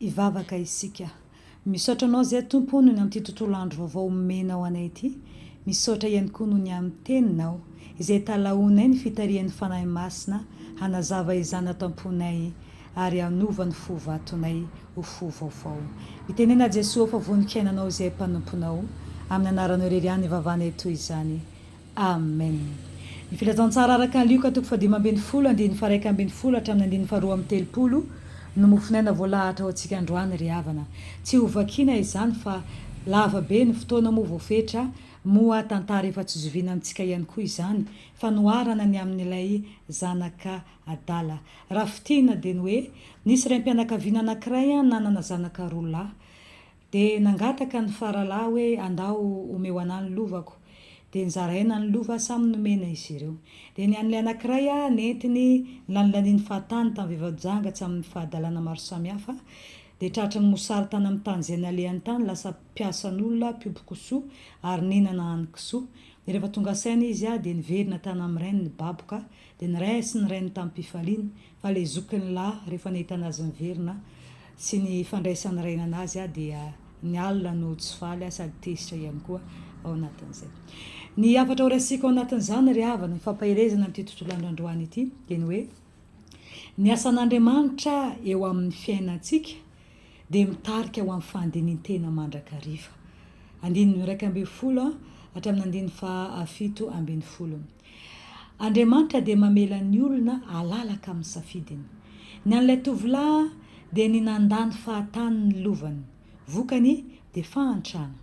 Hivavaka isika. Misaotra Anao izay Tompo o noho ny amin'ity tontolo andro vaovao omenao anay ity. Misaotra ihany koa noho ny amin'ny Teninao, izay italahoanay ny fitarihan'ny Fanahy Masina hanazava izany ato am-ponay ary hanova ny fo vatonay ho fo vaovao. Mitenena Jesoa fa vonon-kiainanao izay mpanomponao. Amin'ny anaranao irery ihany ivavahanay toy izany. Amen. Ny Filazantsara araka an'i Lioka toko fahadimy ambin'ny folo, andininy faha-iraika ambin'ny folo hatramin'ny andininy faharoa amby telopolo no mofonaina voalahatra ho antsika androany ry havana. Tsy ho vakiana izany fa lava be ny fotoana moa voafetra, moa tantara efa tsy zoviana amintsika ihany koa izany, fanoharana ny amin'ilay zanaka adala. Raha fintinina dia ny hoe, nisy raim-pianakaviana anankiray nanana zanaka roa lahy. Dia nangataka ny faralahy hoe andao omeo anah ny lovako. Dia nizaraina ny lova samy nomena izy ireo. Dia ny an'ilay anankiray nentiny nilanilaniany fahatany tamin'ny vehivavy janga tsy amin'ny fahadalana maro samihafa. Dia tratry ny mosary tany amin'ny tany izay nalehany tany, lasa mpiasan'olona, mpiompy kisoa ary nihinana hanin-kisoa. Dia rehefa tonga saina izy dia niverina tany amin'ny rainy nibaboka. Dia niraisin'ny rainy tamim-pifaliana. Fa le zokiny lahy rehefa nahita anazy niverina sy ny fandraisan'ny rainy anazy dia ny alina no tsy faly sady tezitra ihany koa ao anatin'izay. Ny hafatra ho raisiko ao anatin'izany ry havana, ny fampaherezana amin'ity tontolo andro androany ity dia ny hoe ny asan'Andriamanitra eo amin'ny fiainantsika dia mitarika ho amin'ny fandinin-tena mandrakariva. Andininy 11 hatramin'ny andininy faha-17. Andriamanitra dia mamela ny olona halalaka amin'ny safidiny. Ny an'ilay tovolahy dia ny nandany fahatany ny lovany. Vokany dia fahantrana.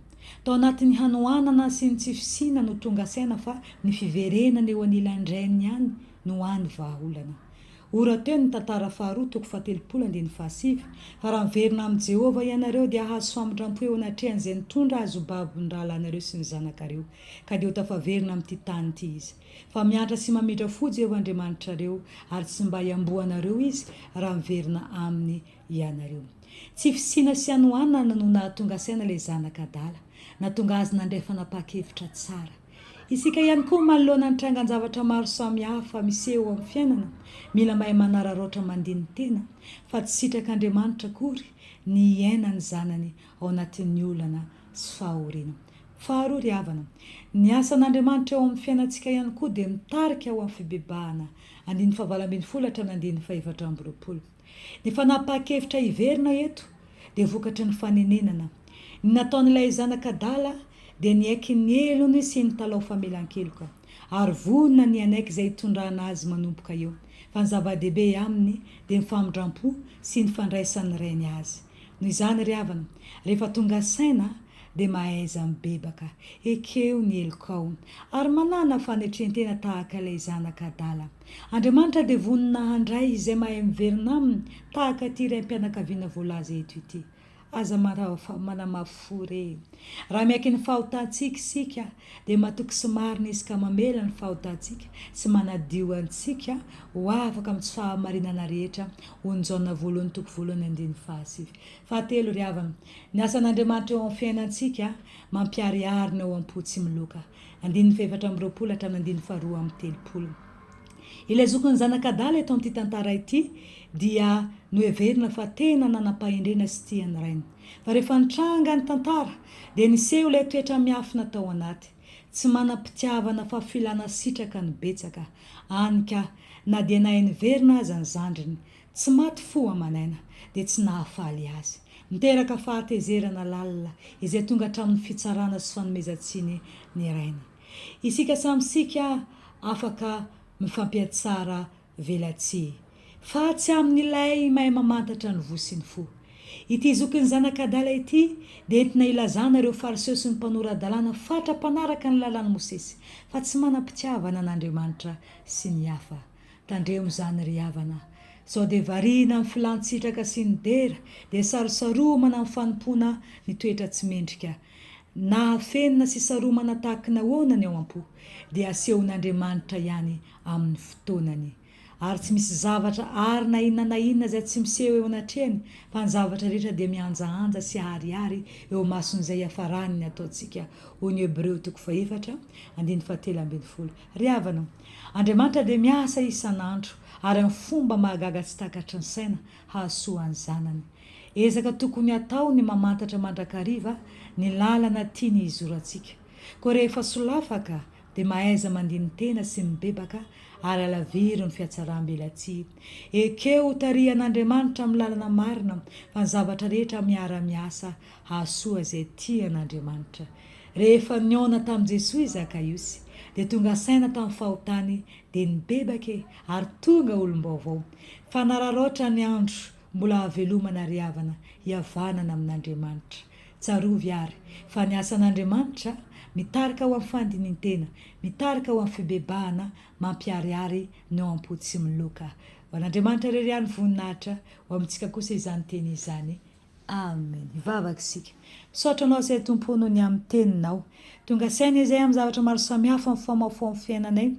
Tao anatin'ny hanoanana sy ny tsy fisiana no tonga saina fa ny fiverenana eo anilan-drainy ihany no hany vahaolana. Ora teo ny tantara faharoa toko fahatelopolo andininy fahasivy, Fa raha miverina amin'i Jehovah ianareo dia hahazo famindram-po eo anatrehan'izay nitondra azy ho babo ny rahalahinareo sy ny zanakareo, ka dia ho tafaverina amin'ity tany ity izy. Fa miantra sy mamindra fo Jehovah Andriamanitrareo, ary tsy mba hiamboho anareo izy, raha miverina aminy ianareo. Tsy fisiana sy hanoanana no nahatonga saina ilay zanaka adala. Nahatonga azy nandray fanapahan-kevitra tsara. Isika ihany koa manoloana ny trangan-javatra maro samihafa miseho eo amin'ny fiainana, mila mahay manararaotra mandini-tena fa tsy sitrak'Andriamanitra akory ny hiaina ny zanany ao anatin'ny olana sy fahoriana. Faharoa ry havana, ny asan'Andriamanitra eo amin'ny fiainantsika ihany koa dia mitarika ho amin'ny fibebahana, andininy faha-18 hatramin'ny andininy faha-24. Ny fanapahan-kevitra hiverina eto dia vokatry ny fanenenana. Ny nataon'ilay zanak'adala dia niaiky ny helony sy nitalaho famelan-keloka, ary vonona ny hanaiky izay hitondrana azy manomboka eo, fa ny zava-dehibe aminy dia ny famindram-po sy ny fandraisan'ny rainy azy. Noho izany ry havana, rehefa tonga saina dia mahaiza mibebaka, ekeo ny helokao, ary manàna fanetren-tena tahaka ilay zanak'adala. Andriamanitra dia vonona handray izay mahay miverina aminy tahaka ity raim-pianakaviana voalaza eto ity. Aza manamafy fo re. Raha miaiky ny fahotantsika isika dia matoky sy marina Izy ka mamela ny fahotantsika sy manadio antsika ho afaka amin'ny tsy fahamarinana rehetra, hoy ny Jaona voalohany toko voalohany andininy fahasivy. Fahatelo ry havana, ny asan'Andriamanitra eo amin'ny fiainantsika mampiharihary ny ao am-po tsy miloka. Andininy faha-24 hatramin'ny andininy faha-32. Ilay zokin'ny zanak'adala eto amin'ity tantara ity dia noheverina fa tena nanam-pahendrena sy tia ny rainy. Fa rehefa nitranga ny tantara dia niseho ilay toetra miafina tao anaty. Tsy manam-pitiavana fa filana sitraka no betsaka. Any ka, na dia nahay niverina aza ny zandriny, tsy maty fo aman'aina, dia tsy nahafaly azy. Niteraka fahatezerana lalina izay tonga hatramin'ny fitsarana sy fanomezan-tsiny ny rainy. Isika samy isika afaka mifampihatsara velatsihy. Fa tsy amin'ilay mahay mamantatra ny voa sy ny fo. Ity zokin'ny zanak'adala ity dia entina ilazana ireo Fariseo sy ny mpanora-dalàna fatra-panaraka ny lalàn'i Mosesy, fa tsy manam-pitiavana an'Andriamanitra sy ny hafa. Tandremo izany ry havana. Sao dia variana amin'ny filan-tsitraka sy ny dera, dia sarosaromana amin'ny fanompoana ny toetra tsy mendrika. Na afenina sy saromana tahaka ny ahoana ny ao am-po, dia asehon'Andriamanitra ihany amin'ny fotoanany. Ary tsy misy zavatra ary na inona na inona izay tsy miseho eo anatrehany, fa ny zavatra rehetra dia mihanjahanja sy aharihary eo imason'izay iafarany ny ataontsika, hoy ny Hebreo toko fahefatra, andininy fahatelo ambin'ny folo. Ry havana, Andriamanitra dia miasa isan'andro ary amin'ny fomba mahagaga tsy takatry ny saina hahasoa ny zanany. Ezaka tokony hatao ny mamantatra mandrakariva ny lalana tiany hizorantsika. Koa rehefa solafaka dia mahaiza mandini-tena sy mibebaka ary alaviro ny fihatsaram-belatsihy. Ekeo ho tarihan'Andriamanitra amin'ny lalana marina fa ny zavatra rehetra miara-miasa hahasoa izay tia an'Andriamanitra. Rehefa nihaona tamin'i Jesoa i Zakaiosy dia tonga saina tamin'ny fahotany dia nibebaka e ary tonga olom-baovao. Fanararaotra ny andro mbola hahavelomana ry havana hihavanana amin'Andriamanitra. Tsarovy àry fa ny asan'Andriamanitra mitarika ho amin'ny fandinin-tena, mitarika ho amin'ny fibebahana mampiharihary ny ao am-po tsy miloka. Ho an'Andriamanitra irery ihany voninahitra, ho amintsika kosa izany teny izany. Amen. Hivavaka isika. Misaotra Anao izay Tompo o noho ny amin'ny Teninao. Tonga saina izay amin'ny zavatra maro samihafa mifamoafoa amin'ny fiainanay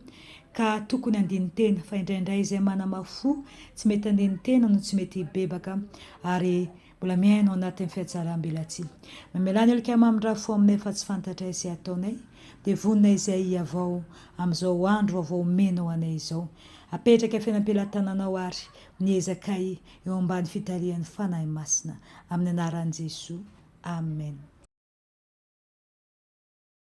ka tokony handini-tena fa indraindray izay manamafy fo tsy mety handini-tena no tsy mety hibebaka ary mbola miaina ao anatin'ny fihatsaram-belatsihy. Mamelà ny helokay mamindrà fo aminay fa tsy fantatray izay ataonay dia vonona izay hihavao amin'izao andro vaovao omenao anay izao. Apetraka fiainam-pelatananao ary ny ezakay eo ambany fitarihan'ny Fanahy Masina. Amin'ny anaran'i Jesoa. Amen.